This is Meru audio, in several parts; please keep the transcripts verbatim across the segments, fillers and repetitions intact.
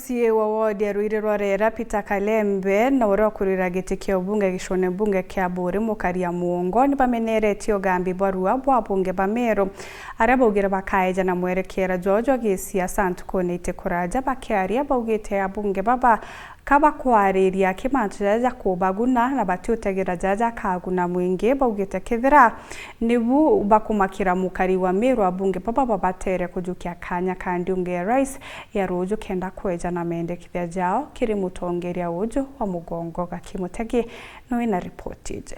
C A wa wodi ya Ruiri rwa Rera, Peter Kalembe, na uria ukurira giti kia ubunge gicione bunge kia Buuri, Mukaria Muongo, nibameneretie ugambi bwa rua bwa abunge ba Meru, aria baugire bakaeja na mwerekera jwao jwa gisiasa ntukune itikuraja. Bakiaria, baugite abunge baba ka bakwariria ki mantu jaja ja kubaguna na batiutegera jaja jakaguna mwingi. Baugite kethira nibu bakumakira mukari wa Meru, abunge baba babatere kujukia kanya ka ndiunge ya rais ya ruuju kenda kweja na mendekithia jao kiri mutongeria uju wa mugongo. Gaki Mutegi no wina ripoti iji.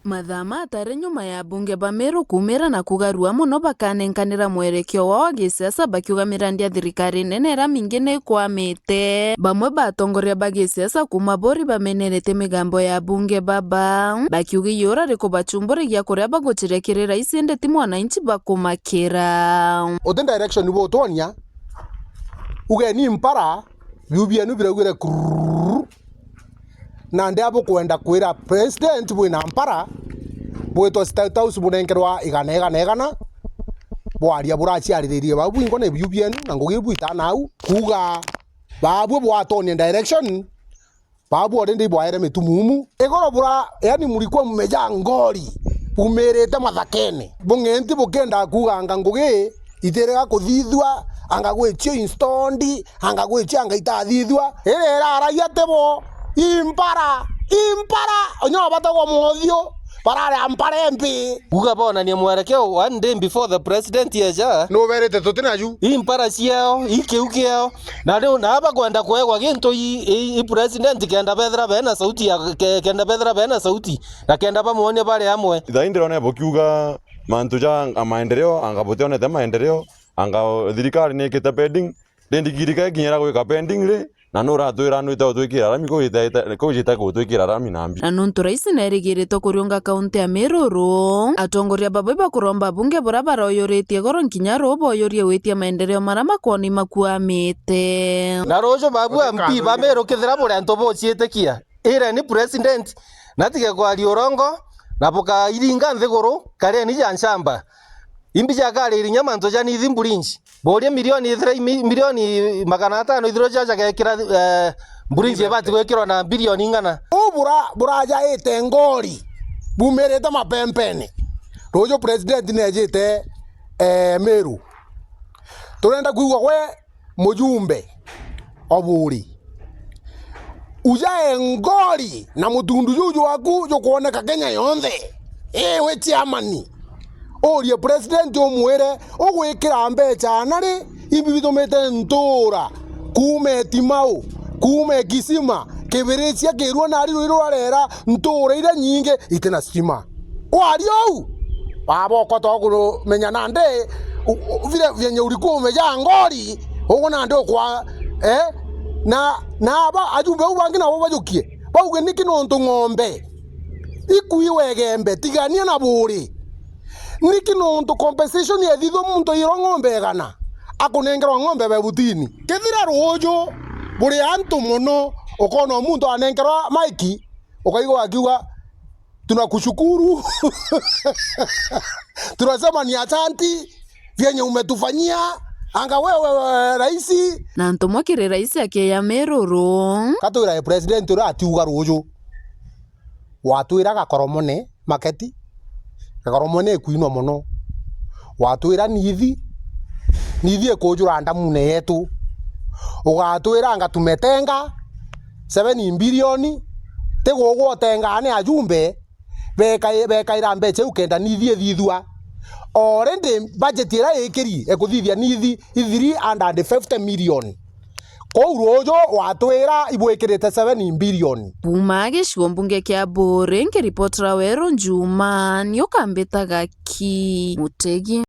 Mathaa matari nyuma ya abunge ba Meru kumira na kugarua mono bakanenkanira mwerekeo wao wa gisiasa, bakiuga mirandi ya thirikari nene iria mingi ni ikwamite. Bamwe ba atongoria ba gisiasa kuma Buuri bamenerete migambo ya abunge baba, bakiuga iyo urari kubachumburigia kuria baguchiria kiri rais, indi ti mwananchi bakumakira. Uti direction butwonia, ugeni mpara, biu bienu biraugire kurrrr. Nandi a bukwenda kwira president bwina mpara, bwitwa State House bunenkerwa igana, igana, igana, bwaria buraciariririe bau bwingo ni biu bienu, na ngugi ibu itana au. Kuuga baabue bwatonie direction, baabue already bwaere mitumumu. Igoro bura, yani, mulikuwa mmejaa ngori, bumirite mathakene. Bung'enti bukienda kuuga anga ngugi itirega kuthithua, anga gwichio installed, anga gwichio anga itathithua. Iri iraragia tibo, impara, impara, onyo batagwa mothiu, barare ampara empi. Kuuga bonanie mwerekeo one day before the president eja. Nuberite tuti naju. Impara ciao, ikiu kiao. Na riu, na bakwenda kuegwa gintu i, i, i president kenda bethira bena sauti ya, ke-, kenda bethira bena sauti, na kenda bamwonia bari amwe. Thaai ndirona bukiuga mantu ja maendeleo, anga butionete maendeleo, anga thirikari ni ikite pending, ndi ndigirika ikinya ria gwika pending ri, na nuratwira nwite utwikira rami, kujite, kujite kutwikira rami nambi. Na nontu rais nerigirite kuriunga kaunti ya Meru, atongoria baba bakuromba abunge bura baroyuritie goro nkinya ruu boyurie witia maendeleo mara makwoni makuamite. Na ruuju babu M P ba Meru kethira buri antu buciitikia, ireni president, natige kwaria urongo, na bukairinga nthiguru, kareni ja nchamba. Imbi jakariri nya mantu ja nithi mburinji. Boria milioni ithira, mi-, milioni magana atano ithirwa ja jagekira, eh, mburinji ibati gwikirwa na bilioni ing'ana. U bura-, burajaite ngori, bumirite mapempene. Ruuju president nejite, eh, Meru. Turenda kwigua gwe mujumbe o Buuri. Ujae ngori na mutundu juu jwaku jukwoneka Kenya yonthe. Ii, wi chairman, urie president umwire ugwikira mbecha ana ri, imbi bitumite ntuura kuuma Etimau, kuuma Ekisima, Kibirichia, Kirua na ari Ruiri rwa Rera, ntuura iria nyingi itina stima. Waria uu, baba okwa tokumenya nandi, u-, u-, vile vyenye ulikuwa umejaa ngori, uguo nandi ukwa, eh? Na, na aba ajumbe au bangi nabo bajukie. Bauge, "Niki nontu ng'ombe ikuiwa igembe, tigania na Buuri? Niki nontu compensation yethithwa muntu airwa ng'ombe igana, akunengerwa ng'ombe bebutini?" Kethira ruuju buri antu mono, ukona muntu anengerwa maiki, ukaigua akiuga, "Tunakushukuru." Tunasema ni asanti vyenye umetufanyia. Anga wewe, wewe, raisi. Na ntumwa kiri raisi akeya Meru. Katwira president uria atiuga ruuju. Watwira Gakoromone market, Gakoromone ikwinwa mono. Watwira nithi, nithi ikujura ndamune yetu. Ugatwira anga tumetenga seven billion, ti gugwa utengaa ni ajumbe, bekai-, bekaira mbecha iu kenda nithi ithithua. Already budget iria ikiri ekuthithia nithi i three hundred fifty million. Kou ruuju watwira ibwikirite seven billion. Kuuma gicigo mbunge kia Buuri, nkiripotera Weru Njuma, ni ukambita Gaki Mutegi.